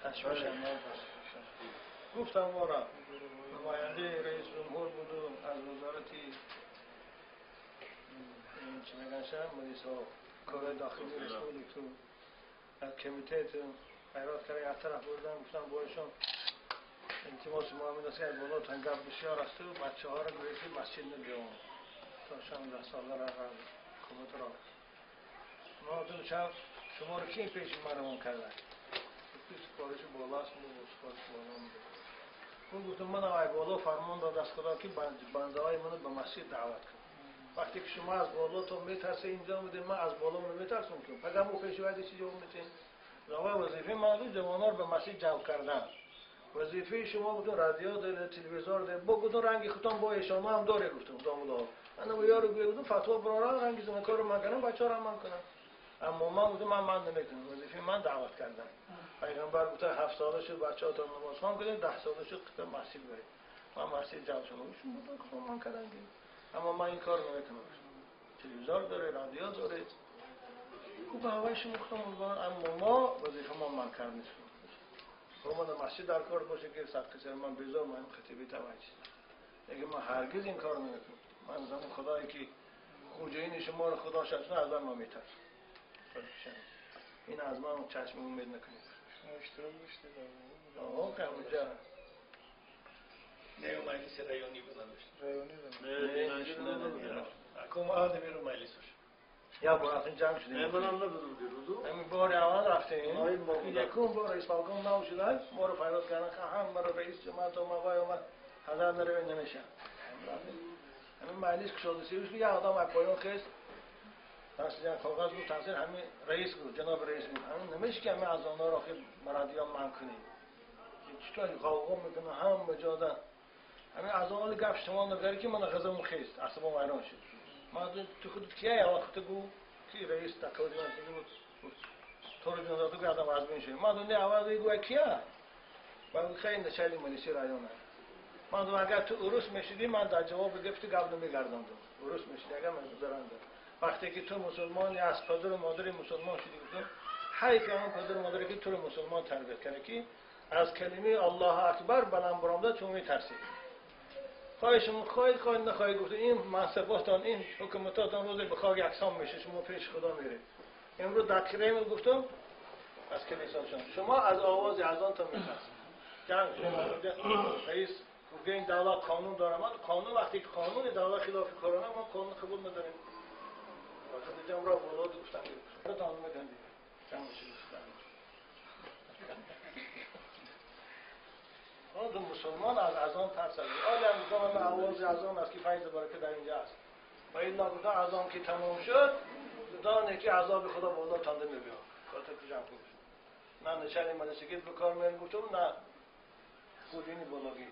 تشویش گفتم ما را نماینده رئیس جمهور بود و از وزارتی چی میگن مدیسا کار داخلی رسول تو از کمیته تو خیرات کرده از طرف بردن گفتم بایشون التماس معامل است که بالا تنگب بسیار است و بچه ها را گویی مسجد نبیان تا 16 ساله را حکومت را ما دو شب شما رو کی پیش مرمون کردن؟ سپارش بالا است سپارش بالا میده. اون گفتم من آقای بالا فرمان داد از خدا که بنده های منو به مسجد دعوت کن. وقتی که شما از بالا تو میترسه اینجا بوده من از بالا منو میترسم که فقط او پیش وعده چی جواب میتین؟ آقای وظیفه من بود جوان‌ها رو به مسجد جلب کردن. وظیفه شما بود رادیو داره تلویزیون داره با گفتم رنگ خودم با شما هم داره گفتم داملا. من یارو گفتم فتوا برارا رنگ زن کارو من کنم بچه‌ها رو من کنم. اما من گفتم من نمیکنم وظیفه من دعوت کردن. پیغمبر گفت 7 ساله شد بچه‌ها تا نماز خوان کنید 10 ساله شد تا مسجد برید. من مسجد جمع شدم. شما من کردم اما من این کار نمیکنم. تلویزیون داره رادیو داره. گفت هوای شما گفتم اما ما وظیفه ما من کار نیست. من مسجد در کار باشه که سخت سر من بیزار من خطیبی توجه. دیگه من هرگز این کار نمیکنم. من زمان خدایی که خوجین شما رو خدا شد از من میترسم. این از من چشم امید نکنید. شما اشتراک داشتید؟ آه که اونجا نه مجلس رایونی بودن داشت. رایونی بودن. نه کم آدمی رو مجلسش. یا با رفتیم جمع شدیم. نه من هم نبودم دیروزو. همین بار اول رفتیم. یکم بار رئیس فالکون نو شدن ما رو فریاد کردن هم ما رو رئیس جماعت و ما اومد هزار نره نمیشه. همین مجلس کشاده سیوش یه آدم از پایان خیست تحصیل کاغذ بود تحصیل همین رئیس بود جناب رئیس بود همین نمیشه که همه از آنها را خیلی مرادیان من کنیم چطور قوقا میکنه هم به جاده همین از آن گفت شما نگری که من غزمون خیست اصلا ویران شد من تو خودت کیه وقت گو کی رئیس تکوری من بود تو رو جناب تو آدم از بین شد من دنیا اول گو کیه من خیلی نشالی ملیسی رایانه من اگر تو عروس میشدی من در جواب گفت قبل نمیگردم عروس میشدی اگر من زرنده وقتی که تو مسلمانی از پدر و مادر مسلمان شدی گفتم حیف آن پدر و مادر که تو رو مسلمان تربیت کرده که از کلمه الله اکبر بلند برآمده تو میترسی. خواهش خواهید خواهید نخواهید گفت این منصباتان این حکومتاتان روز به خاک یکسان میشه شما پیش خدا میرید. امروز در کرمل گفتم از کلیسا شما از آواز اذان تا میترسید. جنگ رئیس گفت این دولت قانون داره. من قانون وقتی که قانون دولت خلاف قرآن ما قانون قبول نداریم. وقتی جمع را بالا گفتم که تانو میدن دیگه جمع شد گفتم مسلمان از اذان ترسد. آدم گفتم من آواز اذان است که فیض برکت در اینجا است و این گفتم اذان که تمام شد دانه که عذاب خدا بالا تانده میبیاد خاطر که جمع کنید نه نشانی مدرسگی به کار میرم گفتم نه خودینی بالاگی.